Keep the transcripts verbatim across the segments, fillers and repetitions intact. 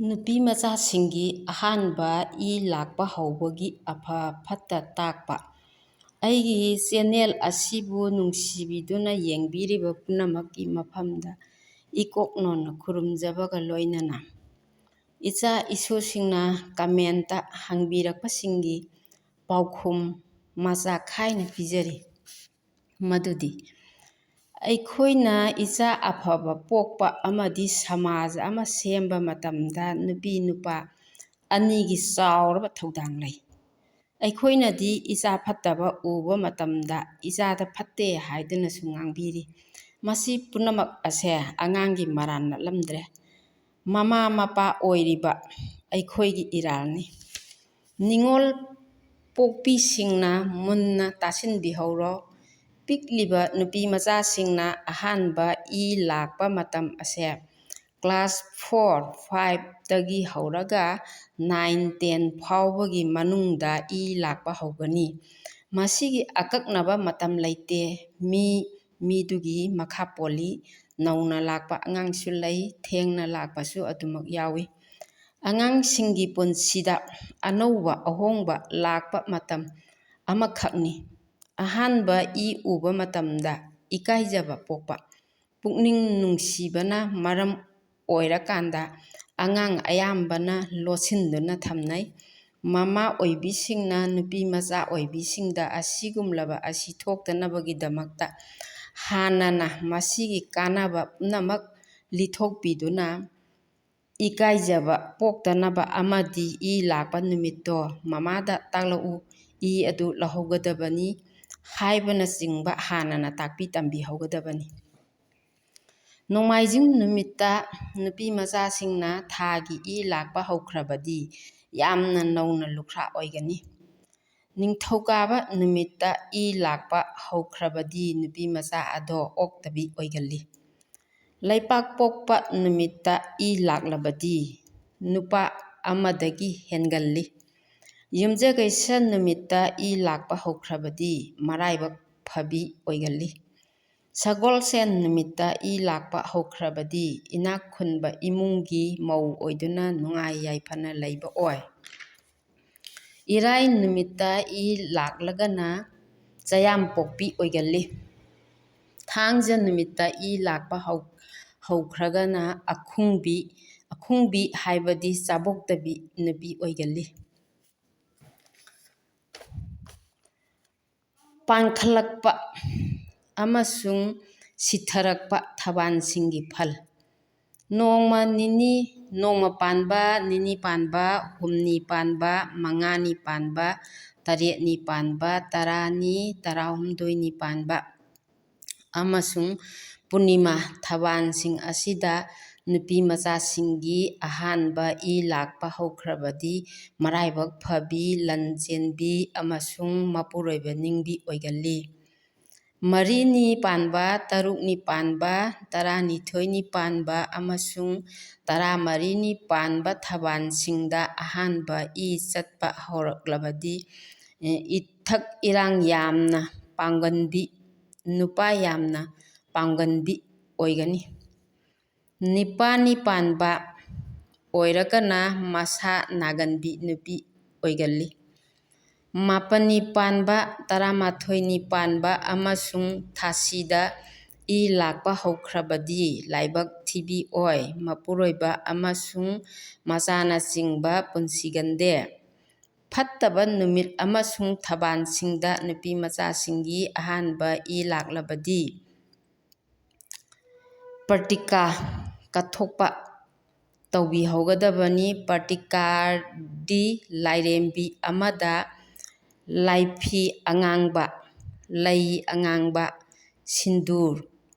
ꯅꯨꯄꯤ ꯃꯆꯥꯁꯤꯡꯒꯤ ꯑꯍꯥꯟꯕ ꯏ ꯂꯥꯛꯄ ꯍꯧꯕꯒꯤ ꯑꯐ ꯐꯠꯇ ꯇꯥꯛꯄ꯫ ꯑꯩꯒꯤ ꯆꯦꯅꯦꯜ ꯑꯁꯤꯕꯨ ꯅꯨꯡꯁꯤꯕꯤꯗꯨꯅ ꯌꯦꯡꯕꯤꯔꯤꯕ ꯄꯨꯝꯅꯃꯛꯀꯤ ꯃꯐꯝꯗ ꯏꯀꯣꯛ ꯅꯣꯟꯅ ꯈꯨꯔꯨꯝꯖꯕꯒ ꯂꯣꯏꯅꯅ, ꯏꯆꯥ ꯏꯁꯨꯁꯤꯡꯅ ꯀꯃꯦꯟꯇ ꯍꯪꯕꯤꯔꯛꯄꯁꯤꯡꯒꯤ ꯄꯥꯎꯈꯨꯝ ꯃꯆꯥ ꯈꯥꯏꯅ ꯄꯤꯖꯔꯤ꯫ ꯃꯗꯨꯗꯤ, ꯑꯩꯈꯣꯏꯅ ꯏꯆꯥ ꯑꯐꯕ ꯄꯣꯛꯄ ꯑꯃꯗꯤ ꯁꯃꯥꯖ ꯑꯃ ꯁꯦꯝꯕ ꯃꯇꯝꯗ ꯅꯨꯄꯤ ꯅꯨꯄꯥ ꯑꯅꯤꯒꯤ ꯆꯥꯎꯔꯕ ꯊꯧꯗꯥꯡ ꯂꯩ꯫ ꯑꯩꯈꯣꯏꯅꯗꯤ ꯏꯆꯥ ꯐꯠꯇꯕ ꯎꯕ ꯃꯇꯝꯗ ꯏꯆꯥꯗ ꯐꯠꯇꯦ ꯍꯥꯏꯗꯨꯅꯁꯨ ꯉꯥꯡꯕꯤꯔꯤ꯫ ꯃꯁꯤ ꯄꯨꯝꯅꯃꯛ ꯑꯁꯦ ꯑꯉꯥꯡꯒꯤ ꯃꯔꯥꯜ ꯅꯠꯂꯝꯗ꯭ꯔꯦ꯫ ꯃꯃꯥ ꯃꯄꯥ ꯑꯣꯏꯔꯤꯕ ꯑꯩꯈꯣꯏꯒꯤ ꯏꯔꯥꯜꯅꯤ꯫ ꯅꯤꯉꯣꯜ ꯄꯣꯛꯄꯤꯁꯤꯡꯅ ꯃꯨꯟꯅ ꯇꯥꯁꯤꯟꯕꯤꯍꯧꯔꯣ꯫ ꯄꯤꯛꯂꯤꯕ ꯅꯨꯄꯤ ꯃꯆꯥꯁꯤꯡꯅ ꯑꯍꯥꯟꯕ ꯏ ꯂꯥꯛꯄ ꯃꯇꯝ ꯑꯁꯦ class four, fiveꯇꯒꯤ ꯍꯧꯔꯒ nine, ten ꯐꯥꯎꯕꯒꯤ ꯃꯅꯨꯡꯗ ꯏ ꯂꯥꯛꯄ ꯍꯧꯒꯅꯤ꯫ ꯃꯁꯤꯒꯤ ꯑꯀꯛꯅꯕ ꯃꯇꯝ ꯂꯩꯇꯦ꯫ ꯃꯤ ꯃꯤꯗꯨꯒꯤ ꯃꯈꯥ ꯄꯣꯜꯂꯤ꯫ ꯅꯧꯅ ꯂꯥꯛꯄ ꯑꯉꯥꯡꯁꯨ ꯂꯩ, ꯊꯦꯡꯅ ꯂꯥꯛꯄꯁꯨ ꯑꯗꯨꯃꯛ ꯌꯥꯎꯏ꯫ ꯑꯉꯥꯡꯁꯤꯡꯒꯤ ꯄꯨꯟꯁꯤꯗ ꯑꯅꯧꯕ ꯑꯍꯣꯡꯕ ꯂꯥꯛꯄ ꯃꯇꯝ ꯑꯃꯈꯛꯅꯤ꯫ ꯑꯍꯥꯟꯕ ꯏ ꯎꯕ ꯃꯇꯝꯗ ꯏꯀꯥꯏꯖꯕ ꯄꯣꯛꯄ, ꯄꯨꯛꯅꯤꯡ ꯅꯨꯡꯁꯤꯕꯅ ꯃꯔꯝ ꯑꯣꯏꯔꯀꯥꯟꯗ ꯑꯉꯥꯡ ꯑꯌꯥꯝꯕꯅ ꯂꯣꯠꯁꯤꯟꯗꯨꯅ ꯊꯝꯅꯩ꯫ ꯃꯃꯥ ꯑꯣꯏꯕꯤꯁꯤꯡꯅ ꯅꯨꯄꯤ ꯃꯆꯥ ꯑꯣꯏꯕꯤꯁꯤꯡꯗ ꯑꯁꯤꯒꯨꯝꯂꯕ ꯑꯁꯤ ꯊꯣꯛꯇꯅꯕꯒꯤꯗꯃꯛꯇ ꯍꯥꯟꯅꯅ ꯃꯁꯤꯒꯤ ꯀꯥꯟꯅꯕ ꯄꯨꯝꯅꯃꯛ ꯂꯤꯊꯣꯛꯄꯤꯗꯨꯅ, ꯏꯀꯥꯏꯖꯕ ꯄꯣꯛꯇꯅꯕ ꯑꯃꯗꯤ ꯏ ꯂꯥꯛꯄ ꯅꯨꯃꯤꯠꯇꯣ ꯃꯃꯥꯗ ꯇꯥꯛꯂꯛꯎ, ꯏ ꯑꯗꯨ ꯂꯧꯍꯧꯒꯗꯕꯅꯤ ꯍꯥꯏꯕꯅꯆꯤꯡꯕ ꯍꯥꯟꯅꯅ ꯇꯥꯛꯄꯤ ꯇꯝꯕꯤꯍꯧꯒꯗꯕꯅꯤ꯫ ꯅꯣꯡꯃꯥꯏꯖꯤꯡ ꯅꯨꯃꯤꯠꯇ ꯅꯨꯄꯤ ꯃꯆꯥꯁꯤꯡꯅ ꯊꯥꯒꯤ ꯏ ꯂꯥꯛꯄ ꯍꯧꯈ꯭ꯔꯕꯗꯤ ꯌꯥꯝꯅ ꯅꯧꯅ ꯂꯨꯈ꯭ꯔꯥ ꯑꯣꯏꯒꯅꯤ꯫ ꯅꯤꯡꯊꯧꯀꯥꯕ ꯅꯨꯃꯤꯠꯇ ꯏ ꯂꯥꯛꯄ ꯍꯧꯈ꯭ꯔꯕꯗꯤ ꯅꯨꯄꯤ ꯃꯆꯥ ꯑꯗꯣ ꯑꯣꯛꯇꯕꯤ ꯑꯣꯏꯒꯜꯂꯤ꯫ ꯂꯩꯄꯥꯛꯄꯣꯛꯄ ꯅꯨꯃꯤꯠꯇ ꯏ ꯂꯥꯛꯂꯕꯗꯤ ꯅꯨꯄꯥ ꯑꯃꯗꯒꯤ ꯍꯦꯟꯒꯜꯂꯤ꯫ ꯌꯨꯝꯖꯀꯩꯁ ꯅꯨꯃꯤꯠꯇ ꯏ ꯂꯥꯛꯄ ꯍꯧꯈ꯭ꯔꯕꯗꯤ ꯃꯔꯥꯏꯕꯛ ꯐꯕꯤ ꯑꯣꯏꯒꯜꯂꯤ꯫ ꯁꯒꯣꯜꯁꯦꯟ ꯅꯨꯃꯤꯠꯇ ꯏ ꯂꯥꯛꯄ ꯍꯧꯈ꯭ꯔꯕꯗꯤ ꯏꯅꯥꯛ ꯈꯨꯟꯕ ꯏꯃꯨꯡꯒꯤ ꯃꯧ ꯑꯣꯏꯗꯨꯅ ꯅꯨꯡꯉꯥꯏ ꯌꯥꯏꯐꯅ ꯂꯩꯕ ꯑꯣꯏ꯫ ꯏꯔꯥꯏ ꯅꯨꯃꯤꯠꯇ ꯏ ꯂꯥꯛꯂꯒꯅ ꯆꯌꯥꯝ ꯄꯣꯛꯄꯤ ꯑꯣꯏꯒꯜꯂꯤ꯫ ꯊꯥꯡꯖ ꯅꯨꯃꯤꯠꯇ ꯏ ꯂꯥꯛꯄ ꯍꯧ-, ꯍꯧꯈ꯭ꯔꯒꯅ ꯑꯈꯨꯡꯕꯤ, ꯑꯈꯨꯡꯕꯤ ꯍꯥꯏꯕꯗꯤ ꯆꯥꯕꯣꯛꯇꯕꯤ ꯅꯨꯄꯤ ꯑꯣꯏꯒꯜꯂꯤ꯫ ꯄꯥꯟꯈꯠꯂꯛꯄ ꯑꯃꯁꯨꯡ ꯁꯤꯊꯔꯛꯄ ꯊꯕꯥꯟꯁꯤꯡꯒꯤ ꯐꯜ꯫ ꯅꯣꯡꯃ ꯅꯤꯅꯤ, ꯅꯣꯡꯃ ꯄꯥꯟꯕ, ꯅꯤꯅꯤ ꯄꯥꯟꯕ, ꯍꯨꯝꯅꯤ ꯄꯥꯟꯕ, ꯃꯉꯥꯅꯤ ꯄꯥꯟꯕ, ꯇꯔꯦꯠꯅꯤ ꯄꯥꯟꯕ, ꯇꯔꯥꯅꯤ, ꯇꯔꯥꯍꯨꯝꯗꯣꯏꯅꯤ ꯄꯥꯟꯕ ꯑꯃꯁꯨꯡ ꯄꯨꯔꯅꯤꯃꯥ ꯊꯕꯥꯟꯁꯤꯡ ꯑꯁꯤꯗ ꯅꯨꯄꯤ ꯃꯆꯥꯁꯤꯡꯒꯤ ꯑꯍꯥꯟꯕ ꯏ ꯂꯥꯛꯄ ꯍꯧꯈ꯭ꯔꯕꯗꯤ ꯃꯔꯥꯏꯕꯛ ꯐꯕꯤ, ꯂꯟ ꯆꯦꯟꯕꯤ ꯑꯃꯁꯨꯡ ꯃꯄꯨꯔꯣꯏꯕ ꯅꯤꯡꯕꯤ ꯑꯣꯏꯒꯜꯂꯤ꯫ ꯃꯔꯤꯅꯤ ꯄꯥꯟꯕ, ꯇꯔꯨꯛꯅꯤ ꯄꯥꯟꯕ, ꯇꯔꯥꯅꯤꯊꯣꯏꯅꯤ ꯄꯥꯟꯕ ꯑꯃꯁꯨꯡ ꯇꯔꯥꯃꯔꯤꯅꯤ ꯄꯥꯟꯕ ꯊꯕꯥꯟꯁꯤꯡꯗ ꯑꯍꯥꯟꯕ ꯏ ꯆꯠꯄ ꯍꯧꯔꯛꯂꯕꯗꯤ, ꯑꯦ, ꯏꯊꯛ ꯏꯔꯥꯡ ꯌꯥꯝꯅ ꯄꯥꯡꯒꯟꯕꯤ, ꯅꯨꯄꯥ ꯌꯥꯝꯅ ꯄꯥꯡꯒꯟꯕꯤ ꯑꯣꯏꯒꯅꯤ꯫ ꯅꯤꯄꯥꯜꯅꯤ ꯄꯥꯟꯕ ꯑꯣꯏꯔꯒꯅ ꯃꯁꯥ ꯅꯥꯒꯟꯕꯤ ꯅꯨꯄꯤ ꯑꯣꯏꯒꯜꯂꯤ꯫ ꯃꯥꯄꯜꯅꯤ ꯄꯥꯟꯕ, ꯇꯔꯥꯃꯥꯊꯣꯏꯅꯤ ꯄꯥꯟꯕ ꯑꯃꯁꯨꯡ ꯊꯥꯁꯤꯗ ꯏ ꯂꯥꯛꯄ ꯍꯧꯈ꯭ꯔꯕꯗꯤ ꯂꯥꯏꯕꯛ ꯊꯤꯕꯤ ꯑꯣꯏ, ꯃꯄꯨꯔꯣꯏꯕ ꯑꯃꯁꯨꯡ ꯃꯆꯥꯅꯆꯤꯡꯕ ꯄꯨꯟꯁꯤꯒꯟꯗꯦ꯫ ꯐꯠꯇꯕ ꯅꯨꯃꯤꯠ ꯑꯃꯁꯨꯡ ꯊꯕꯥꯟꯁꯤꯡꯗ ꯅꯨꯄꯤ ꯃꯆꯥꯁꯤꯡꯒꯤ ꯑꯍꯥꯟꯕ ꯏ ꯂꯥꯛꯂꯕꯗꯤ, ꯄ꯭ꯔꯇꯤꯀꯥ ꯀꯠꯊꯣꯛꯄ ꯇꯧꯕꯤꯍꯧꯒꯗꯕꯅꯤ꯫ ꯄ꯭ꯔꯇꯤꯀꯥꯗꯤ ꯂꯥꯏꯔꯦꯝꯕꯤ ꯑꯃꯗ ꯂꯥꯏꯐꯤ ꯑꯉꯥꯡꯕ, ꯂꯩ ꯑꯉꯥꯡꯕ, ꯁꯤꯟꯗꯨꯔ,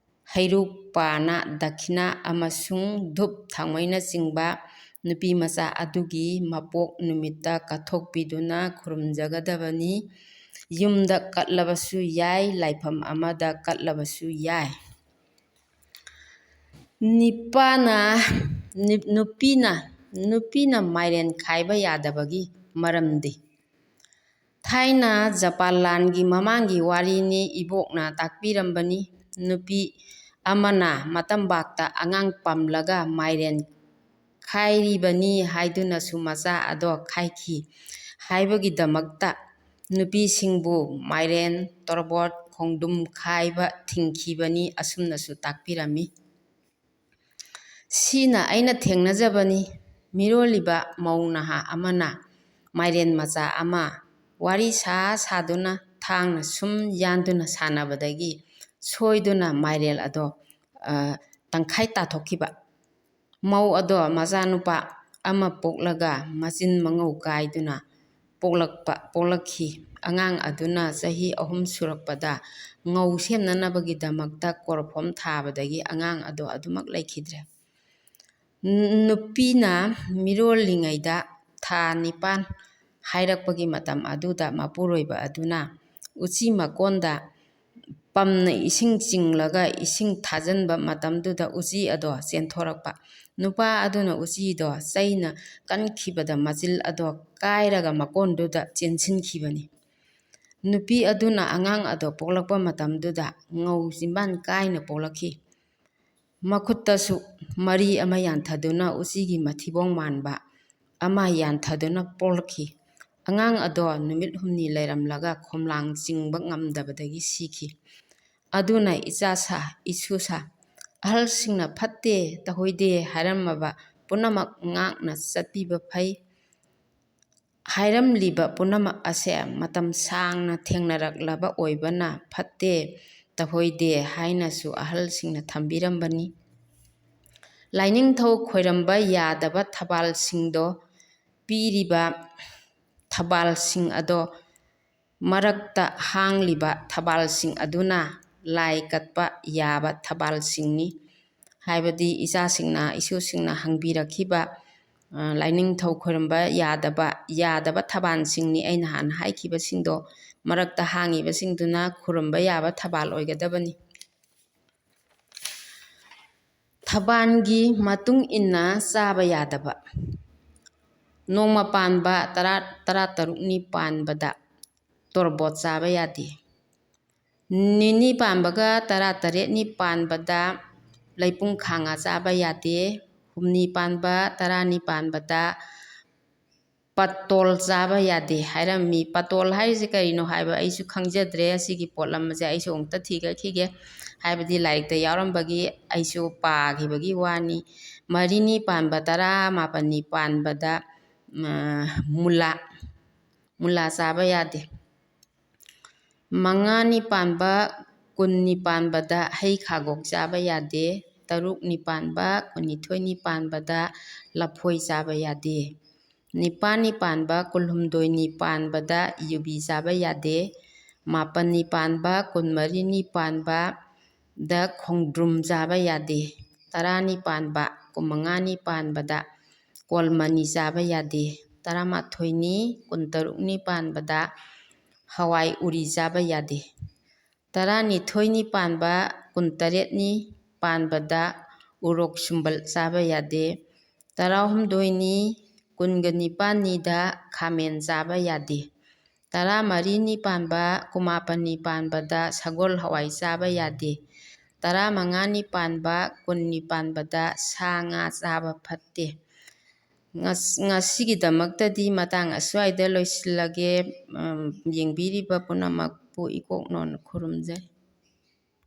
ꯍꯩꯔꯨꯛ, ꯄꯥꯅ, ꯗꯈꯤꯅꯥ ꯑꯃꯁꯨꯡ ꯙꯨꯞ ꯊꯥꯎꯃꯩꯅꯆꯤꯡꯕ ꯅꯨꯄꯤ ꯃꯆꯥ ꯑꯗꯨꯒꯤ ꯃꯄꯣꯛ ꯅꯨꯃꯤꯠꯇ ꯀꯠꯊꯣꯛꯄꯤꯗꯨꯅ ꯈꯨꯔꯨꯝꯖꯒꯗꯕꯅꯤ꯫ ꯌꯨꯝꯗ ꯀꯠꯂꯕꯁꯨ ꯌꯥꯏ, ꯂꯥꯏꯐꯝ ꯑꯃꯗ ꯀꯠꯂꯕꯁꯨ ꯌꯥꯏ꯫ ꯅꯤꯄꯥꯅ, ꯅꯨ-, ꯅꯨꯄꯤꯅ, ꯅꯨꯄꯤꯅ ꯃꯥꯏꯔꯦꯟ ꯈꯥꯏꯕ ꯌꯥꯗꯕꯒꯤ ꯃꯔꯝꯗꯤ, ꯊꯥꯏꯅ ꯖꯄꯥꯟ ꯂꯥꯟꯒꯤ ꯃꯃꯥꯡꯒꯤ ꯋꯥꯔꯤꯅꯤ, ꯏꯕꯣꯛꯅ ꯇꯥꯛꯄꯤꯔꯝꯕꯅꯤ꯫ ꯅꯨꯄꯤ ꯑꯃꯅ ꯃꯇꯝꯕꯥꯛꯇ ꯑꯉꯥꯡ ꯄꯝꯂꯒ ꯃꯥꯏꯔꯦꯟ ꯈꯥꯏꯔꯤꯕꯅꯤ ꯍꯥꯏꯗꯨꯅꯁꯨ ꯃꯆꯥ ꯑꯗꯣ ꯈꯥꯏꯈꯤ ꯍꯥꯏꯕꯒꯤꯗꯃꯛꯇ ꯅꯨꯄꯤꯁꯤꯡꯕꯨ ꯃꯥꯏꯔꯦꯟ, ꯇꯣꯔꯕꯣꯠ, ꯈꯣꯡꯗ꯭ꯔꯨꯝ ꯈꯥꯏꯕ ꯊꯤꯡꯈꯤꯕꯅꯤ ꯑꯁꯨꯝꯅꯁꯨ ꯇꯥꯛꯄꯤꯔꯝꯃꯤ꯫ ꯁꯤꯅ ꯑꯩꯅ ꯊꯦꯡꯅꯖꯕꯅꯤ꯫ ꯃꯤꯔꯣꯜꯂꯤꯕ ꯃꯧ ꯅꯍꯥ ꯑꯃꯅ ꯃꯥꯏꯔꯦꯟ ꯃꯆꯥ ꯑꯃ ꯋꯥꯔꯤ ꯁꯥ ꯁꯥꯗꯨꯅ ꯊꯥꯡꯅ ꯁꯨꯝ ꯌꯥꯟꯗꯨꯅ ꯁꯥꯟꯅꯕꯗꯒꯤ ꯁꯣꯏꯗꯨꯅ ꯃꯥꯏꯔꯦꯟ ꯑꯗꯣ, ꯑ, ꯇꯪꯈꯥꯏ ꯇꯥꯊꯣꯛꯈꯤꯕ꯫ ꯃꯧ ꯑꯗꯣ ꯃꯆꯥꯅꯨꯄꯥ ꯑꯃ ꯄꯣꯛꯂꯒ ꯃꯆꯤꯟ ꯃꯉꯧ ꯀꯥꯏꯗꯨꯅ ꯄꯣꯛꯂꯛꯄ, ꯄꯣꯛꯂꯛꯈꯤ꯫ ꯑꯉꯥꯡ ꯑꯗꯨꯅ ꯆꯍꯤ ꯑꯍꯨꯝ ꯁꯨꯔꯛꯄꯗ ꯉꯧ ꯁꯦꯝꯅꯅꯕꯒꯤꯗꯃꯛꯇ ꯀ꯭ꯂꯣꯔꯣꯐꯣꯝ ꯊꯥꯕꯗꯒꯤ ꯑꯉꯥꯡ ꯑꯗꯣ ꯑꯗꯨꯃꯛ ꯂꯩꯈꯤꯗ꯭ꯔꯦ꯫ ꯅꯨꯄꯤꯅ ꯃꯤꯔꯣꯜꯂꯤꯉꯩꯗ ꯊꯥ ꯅꯤꯄꯥꯟ ꯍꯥꯏꯔꯛꯄꯒꯤ ꯃꯇꯝ ꯑꯗꯨꯗ ꯃꯄꯨꯔꯣꯏꯕ ꯑꯗꯨꯅ ꯎꯆꯤ ꯃꯀꯣꯟꯗ ꯄꯝꯅ ꯏꯁꯤꯡ ꯆꯤꯡꯂꯒ ꯏꯁꯤꯡ ꯊꯥꯖꯤꯟꯕ ꯃꯇꯝꯗꯨꯗ ꯎꯆꯤ ꯑꯗꯣ ꯆꯦꯟꯊꯣꯔꯛꯄ꯫ ꯅꯨꯄꯥ ꯑꯗꯨꯅ ꯎꯆꯤꯗꯣ ꯆꯩꯅ ꯀꯟꯈꯤꯕꯗ ꯃꯆꯤꯜ ꯑꯗꯣ ꯀꯥꯏꯔꯒ ꯃꯀꯣꯟꯗꯨꯗ ꯆꯦꯟꯁꯤꯟꯈꯤꯕꯅꯤ꯫ ꯅꯨꯄꯤ ꯑꯗꯨꯅ ꯑꯉꯥꯡ ꯑꯗꯣ ꯄꯣꯛꯂꯛꯄ ꯃꯇꯝꯗꯨꯗ ꯉꯧ ꯆꯤꯝꯕꯥꯟ ꯀꯥꯏꯅ ꯄꯣꯛꯂꯛꯈꯤ꯫ ꯃꯈꯨꯠꯇꯁꯨ ꯃꯔꯤ ꯑꯃ ꯌꯥꯟꯊꯗꯨꯅ ꯎꯆꯤꯒꯤ ꯃꯊꯤꯕꯣꯡ ꯃꯥꯟꯕ ꯑꯃ ꯌꯥꯟꯊꯗꯨꯅ ꯄꯣꯛꯂꯛꯈꯤ꯫ ꯑꯉꯥꯡ ꯑꯗꯣ ꯅꯨꯃꯤꯠ ꯍꯨꯝꯅꯤ ꯂꯩꯔꯝꯂꯒ ꯈꯣꯝꯂꯥꯡ ꯆꯤꯡꯕ ꯉꯝꯗꯕꯗꯒꯤ ꯁꯤꯈꯤ꯫ ꯑꯗꯨꯅ ꯏꯆꯥ ꯁꯥ, ꯏꯁꯨ ꯁꯥ, ꯑꯍꯜꯁꯤꯡꯅ ꯐꯠꯇꯦ, ꯇꯧꯍꯣꯏꯗꯦ ꯍꯥꯏꯔꯝꯃꯕ ꯄꯨꯝꯅꯃꯛ ꯉꯥꯛꯅ ꯆꯠꯄꯤꯕ ꯐꯩ꯫ ꯍꯥꯏꯔꯝꯂꯤꯕ ꯄꯨꯝꯅꯃꯛ ꯑꯁꯦ ꯃꯇꯝ ꯁꯥꯡꯅ ꯊꯦꯡꯅꯔꯛꯂꯕ ꯑꯣꯏꯕꯅ ꯐꯠꯇꯦ, ꯇꯧꯍꯣꯏꯗꯦ ꯍꯥꯏꯅꯁꯨ ꯑꯍꯜꯁꯤꯡꯅ ꯊꯝꯕꯤꯔꯝꯕꯅꯤ꯫ ꯂꯥꯏꯅꯤꯡꯊꯧ ꯈꯣꯏꯔꯝꯕ ꯌꯥꯗꯕ ꯊꯕꯥꯜꯁꯤꯡꯗꯣ ꯄꯤꯔꯤꯕ ꯊꯕꯥꯜꯁꯤꯡ ꯑꯗꯣ ꯃꯔꯛꯇ ꯍꯥꯡꯂꯤꯕ ꯊꯕꯥꯜꯁꯤꯡ ꯑꯗꯨꯅ ꯂꯥꯏ ꯀꯠꯄ ꯌꯥꯕ ꯊꯕꯥꯜꯁꯤꯡꯅꯤ꯫ ꯍꯥꯏꯕꯗꯤ ꯏꯆꯥꯁꯤꯡꯅ, ꯏꯁꯨꯁꯤꯡꯅ ꯍꯪꯕꯤꯔꯛꯈꯤꯕ, ꯑ, ꯂꯥꯏꯅꯤꯡꯊꯧ ꯈꯣꯏꯔꯝꯕ ꯌꯥꯗꯕ, ꯌꯥꯗꯕ ꯊꯕꯥꯜꯁꯤꯡꯅꯤ ꯑꯩꯅ ꯍꯥꯟꯅ ꯍꯥꯏꯈꯤꯕꯁꯤꯡꯗꯣ꯫ ꯃꯔꯛꯇ ꯍꯥꯡꯉꯤꯕꯁꯤꯡꯗꯨꯅ ꯈꯨꯔꯨꯝꯕ ꯌꯥꯕ ꯊꯕꯥꯜ ꯑꯣꯏꯒꯗꯕꯅꯤ꯫ ꯊꯕꯥꯜꯒꯤ ꯃꯇꯨꯡ ꯏꯟꯅ ꯆꯥꯕ ꯌꯥꯗꯕ꯫ ꯅꯣꯡꯃ ꯄꯥꯟꯕ ꯇꯔꯥ, ꯇꯔꯥꯇꯔꯨꯛꯅꯤ ꯄꯥꯟꯕꯗ ꯇꯣꯔꯕꯣꯠ ꯆꯥꯕ ꯌꯥꯗꯦ꯫ ꯅꯤꯅꯤ ꯄꯥꯟꯕꯒ ꯇꯔꯥ ꯇꯔꯦꯠꯅꯤ ꯄꯥꯟꯕꯗ ꯂꯩꯄꯨꯡ ꯈꯥꯡꯉꯥ ꯆꯥꯕ ꯌꯥꯗꯦ꯫ ꯍꯨꯝꯅꯤ ꯄꯥꯟꯕ, ꯇꯔꯥꯅꯤ ꯄꯥꯟꯕꯗ ꯄꯇꯣꯜ ꯆꯥꯕ ꯌꯥꯗꯦ ꯍꯥꯏꯔꯝꯃꯤ꯫ ꯄꯇꯣꯜ ꯍꯥꯏꯔꯤꯁꯦ ꯀꯔꯤꯅꯣ ꯍꯥꯏꯕ ꯑꯩꯁꯨ ꯈꯪꯖꯗ꯭ꯔꯦ꯫ ꯑꯁꯤꯒꯤ ꯄꯣꯠꯂꯝ ꯑꯁꯦ ꯑꯩꯁꯨ ꯑꯃꯨꯛꯇ ꯊꯤꯒꯠꯈꯤꯒꯦ, ꯍꯥꯏꯕꯗꯤ ꯂꯥꯏꯔꯤꯛꯇ ꯌꯥꯎꯔꯝꯕꯒꯤ ꯑꯩꯁꯨ ꯄꯥꯈꯤꯕꯒꯤ ꯋꯥꯅꯤ꯫ ꯃꯔꯤꯅꯤ ꯄꯥꯟꯕ, ꯇꯔꯥ ꯃꯥꯄꯟꯅꯤ ꯄꯥꯟꯕꯗ, ꯃꯨꯂꯥ, ꯃꯨꯂꯥ ꯆꯥꯕ ꯌꯥꯗꯦ꯫ ꯃꯉꯥꯅꯤ ꯄꯥꯟꯕ, ꯀꯨꯟꯅꯤ ꯄꯥꯟꯕꯗ ꯍꯩ ꯈꯥꯒꯣꯛ ꯆꯥꯕ ꯌꯥꯗꯦ꯫ ꯇꯔꯨꯛꯅꯤ ꯄꯥꯟꯕ, ꯀꯨꯟꯅꯤꯊꯣꯏꯅꯤ ꯄꯥꯟꯕꯗ ꯂꯐꯣꯏ ꯆꯥꯕ ꯌꯥꯗꯦ꯫ ꯅꯤꯄꯥꯜꯅꯤ ꯄꯥꯟꯕ, ꯀꯨꯟꯍꯨꯝꯗꯣꯏꯅꯤ ꯄꯥꯟꯕꯗ ꯌꯨꯕꯤ ꯆꯥꯕ ꯌꯥꯗꯦ꯫ ꯃꯥꯄꯜꯅꯤ ꯄꯥꯟꯕ, ꯀꯨꯟꯃꯔꯤꯅꯤ ꯄꯥꯟꯕꯗ ꯈꯣꯡꯗ꯭ꯔꯨꯝ ꯆꯥꯕ ꯌꯥꯗꯦ꯫ ꯇꯔꯥꯅꯤ ꯄꯥꯟꯕ, ꯀꯨꯟꯃꯉꯥꯅꯤ ꯄꯥꯟꯕꯗ ꯀꯣꯜꯃꯅꯤ ꯆꯥꯕ ꯌꯥꯗꯦ꯫ ꯇꯔꯥꯃꯥꯊꯣꯏꯅꯤ, ꯀꯨꯟꯇꯔꯨꯛꯅꯤ ꯄꯥꯟꯕꯗ ꯍꯋꯥꯏ ꯎꯔꯤ ꯆꯥꯕ ꯌꯥꯗꯦ꯫ ꯇꯔꯥꯅꯤꯊꯣꯏꯅꯤ ꯄꯥꯟꯕ, ꯀꯨꯟꯇꯔꯦꯠꯅꯤ ꯄꯥꯟꯕꯗ ꯎꯔꯣꯛ ꯁꯨꯝꯕꯜ ꯆꯥꯕ ꯌꯥꯗꯦ꯫ ꯇꯔꯥꯍꯨꯝꯗꯣꯏꯅꯤ, ꯀꯨꯟꯒ ꯅꯤꯄꯥꯜꯅꯤꯗ ꯈꯥꯃꯦꯟ ꯆꯥꯕ ꯌꯥꯗꯦ꯫ ꯇꯔꯥꯃꯔꯤꯅꯤ ꯄꯥꯟꯕ, ꯀꯨꯟꯃꯥꯄꯟꯅꯤ ꯄꯥꯟꯕꯗ ꯁꯒꯣꯜ ꯍꯋꯥꯏ ꯆꯥꯕ ꯌꯥꯗꯦ꯫ ꯇꯔꯥꯃꯉꯥꯅꯤ ꯄꯥꯟꯕ, ꯀꯨꯟꯅꯤ ꯄꯥꯟꯕꯗ ꯁꯥ ꯉꯥ ꯆꯥꯕ ꯐꯠꯇꯦ꯫ ꯉꯁ-, ꯉꯁꯤꯒꯤꯗꯃꯛꯇꯗꯤ ꯃꯇꯥꯡ ꯑꯁ꯭ꯋꯥꯏꯗ ꯂꯣꯏꯁꯤꯜꯂꯒꯦ꯫ ꯎꯝ, ꯌꯦꯡꯕꯤꯔꯤꯕ ꯄꯨꯝꯅꯃꯛꯄꯨ ꯏꯀꯣꯛꯅꯣꯟ ꯈꯨꯔꯨꯝꯖꯔꯤ꯫